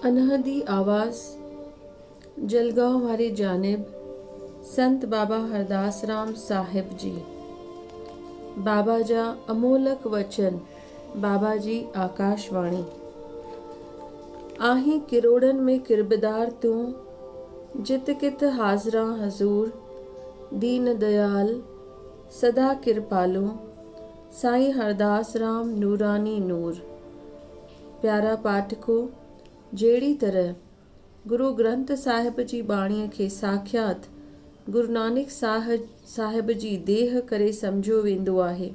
انهدي آواز جلگائون واري جانب سنت بابا هرداس رام صاحب جي بابا جا امولڪ وچن بابا جي آڪاش واڻي آهين ڪروڙن ۾ قربدار تون جت ڪٿ حاضران حضور دين ديال سدا ڪرپالو سائين هرداس رام نوراني نور پيارا پاٺڪو! جهڙي طرح گرو گرنٿ صاحب جي ٻاڻيء کي ساکيات گرونانڪ صاحب جي ديهه ڪري سمجهيو ويندو آهي،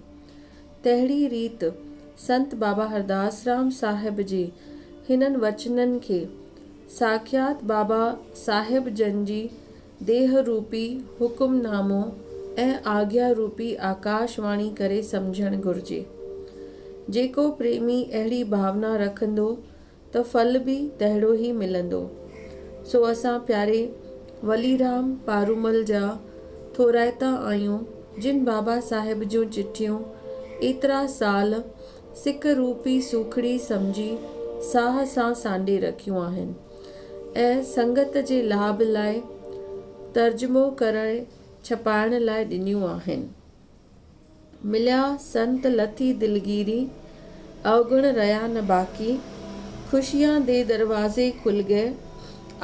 تهڙي ريت سنت بابا هرداسرام صاحب جي هنن وچنن کي ساکيات بابا صاحب جن جي ديهه روپي حڪم نامو ۽ آگيا روپي آڪاش واڻي ڪري سمجهڻ گهرجي. جيڪو پريمي اهڙي ڀاونا رکندو ته ڦل به تهڙو ئي ملندو. سو اسان پياري وليرام پارومل جا ٿورائتا آهيون جن بابا صاحب جون چٺيون ايترا سال سڪ روپي سوکڙي سمجهي ساهه سان سانڍي رکيون آهن. ۽ سنگت جي لاڀ لاء ترجمو ڪري ڇپائڻ لاء ڏنيون آهن. مليا سنت لٿي دلگيري، اوگڻ رهيا نه باقي، خوشيان the دروازي کل گئي،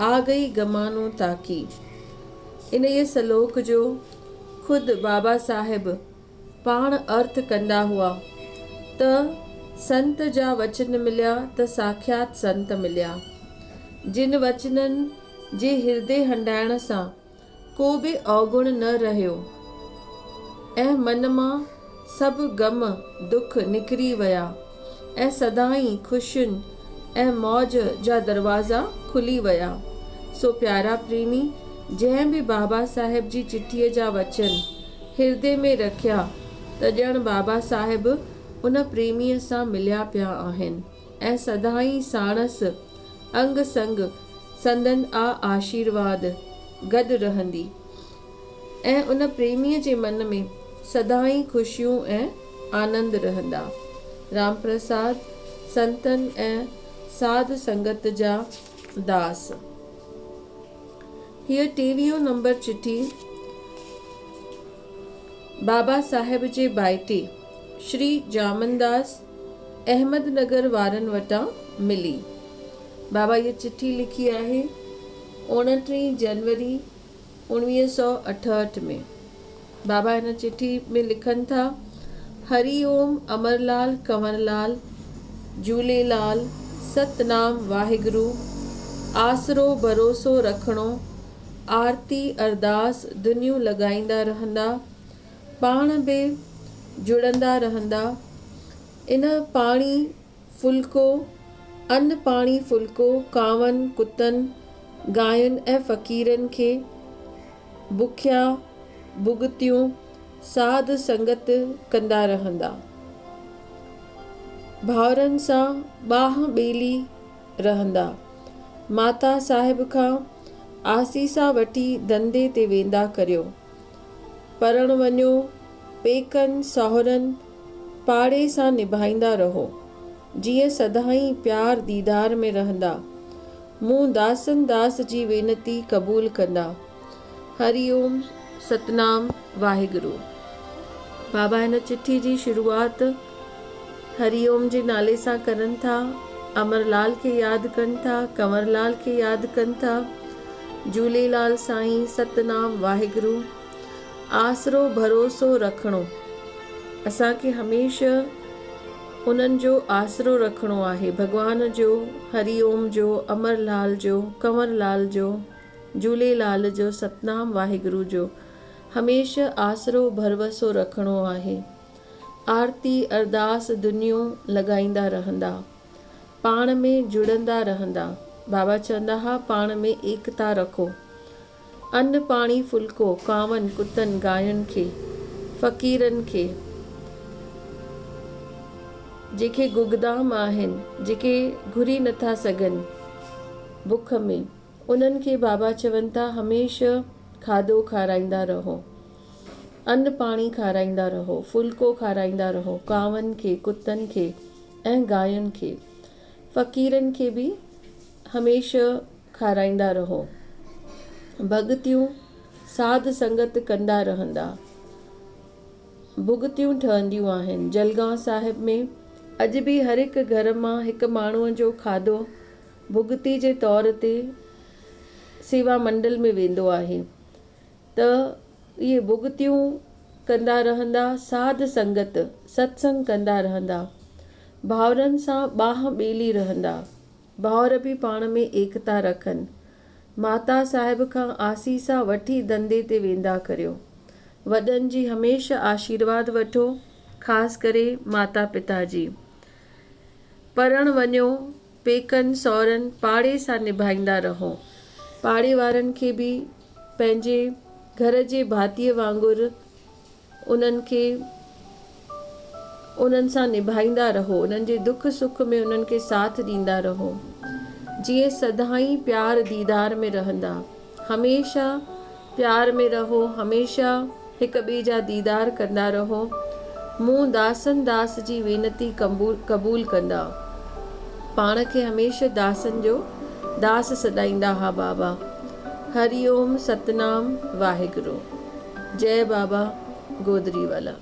آ گئي غمانون تاڪي. انهيء سلوڪ جو خود بابا صاحب پاڻ ارٿ ڪندا هئا ته سنت جا وچن مليا ته ساکيات سنت مليا، جن وچنن جي هردي هنڊائڻ سان ڪو به اوگڻ نه رهيو ۽ من مان سڀ غم دک نڪري ويا ۽ سدائين خوشين ۽ موج جا دروازا کلي ويا. سو پيارا پريمي جنهن به بابا صاحب جي چٺيء جا وچن هردي ۾ رکيا ته ڄڻ بابا صاحب ان پريميء سان مليا پيا آهن ۽ سدائين ساڻس انگ سنگ سندن آ آشيرواد گڏ رهندي ۽ ان پريميء جي من ۾ سدائين خوشيون ۽ آنند رهندا. رام پرساد، سنتن ۽ ساڌ سنگت جا داس. هيء ٽيويهون نمبر چٺي بابا صاحب جي ڀائٽي شري جامنداس احمد نگر وارن وٽان ملي. بابا هيء چٺي لکي آهي اوڻٽيهين جنوري 1968 ۾. بابا هن چٺي ۾ لکن ٿا، هري اوم امر لال ڪنور لال جهولي لال ستنام واهگرو آسرو ڀروسو رکڻو آرتي ارداس دنيون لڳائيندا رهندا پاڻ به جڙندا رهندا ان پاڻي ڦلڪو، ان پاڻي ڦلڪو، ڪانون، ڪتن، گاين ۽ فقيرن کي بکيا ڀڳتيون ساڌ سنگت ڪندا رهندا. ڀائرن سان ٻانهن ٻيلي رهندا. ماتا صاحب کان آسيسا وٺي ڌنڌي تي ويندا ڪريو. پرڻ وڃو، پيڪن، ساهرن، پاڙي سان نڀائيندا رهو، جيئن سدائين پيار ديدار ۾ رهندا. مون داسن داس جي وينتي قبول ڪندا. هري اوم ستنام واهگرو. بابا هن چٺي جي شروعات هري اوم جي نالي سان ڪرن ٿا، امر لال کي ياد ڪن ٿا، ڪنور لال کي ياد ڪن ٿا، جهوليلال سائين ستنام واهگرو. آسرو ڀروسو رکڻو. اسان کي هميشه انهن جو آسرو رکڻو آهي، ڀڳوان جو، هري اوم جو، امر لال جو، ڪنور لال جو، جهولي لال جو، ستنام واهگرو جو هميشه آسرو ڀروسو رکڻو آهي. آرتي ارداس دنيون لڳائيندا رهندا. پاڻ ۾ جڙندا رهندا. بابا چوندا ها پاڻ ۾ ايڪتا رکو. ان پاڻي ڦلڪو ڪانون ڪتن گاين کي، فقيرن کي، جيڪي گگدام آهن، جيڪي گهري نٿا سگهن بک ۾، انهن کي بابا چون ٿا هميشه کاڌو کارائيندا رهو، ان پاڻي کارائيندا رهو، ڦلڪو کارائيندا رهو ڪانون کي، ڪتن کي ۽ گاين کي، فقيرن کي به. هميشه کارائيندا رهو. ڀڳتيون ساڌ سنگت ڪندا رهندا. ڀڳتيون ٺهنديون آهن. جلگائون صاحب ۾ اڄ به هر هڪ گهر مان هڪ ماڻهوء جو کاڌو ڀڳتي جي طور تي سيوا منڊل ۾ ويندو آهي ته اهي ڀڳتيون ڪندا رهندا، ساڌ سنگت، ستسنگ ڪندا رهندا، ڀائرن سان ٻانهن ٻيلي رهندا. ڀائر به پاڻ ۾ ايڪتا رکن. ماتا صاحب کان آسيسا وٺي ڌنڌي تي ويندا ڪريو. وڏن جي هميشه آشيرواد وٺو، خاص ڪري ماتا پتا جي. پرڻ وڃو، پيڪن، سهرن، پاڙي سان نڀائيندا رهو. پاڙي وارن کي به پنهنجي گهر جي ڀاتيء وانگر انهن کي انهن سان نڀائيندا رهو، انهن جي دک سک ۾ انهن کي ساٿ ڏيندا رهو، جيئن سدائين پيار ديدار ۾ رهندا. هميشه پيار ۾ رهو، هميشه هڪ ٻئي جا ديدار ڪندا رهو. مون داسن داس جي وينتي قبول ڪندا. پاڻ کي هميشه داسن جو داس سڏائيندا ها بابا. هري اوم ستنام واهگرو. جئي بابا گودري والا.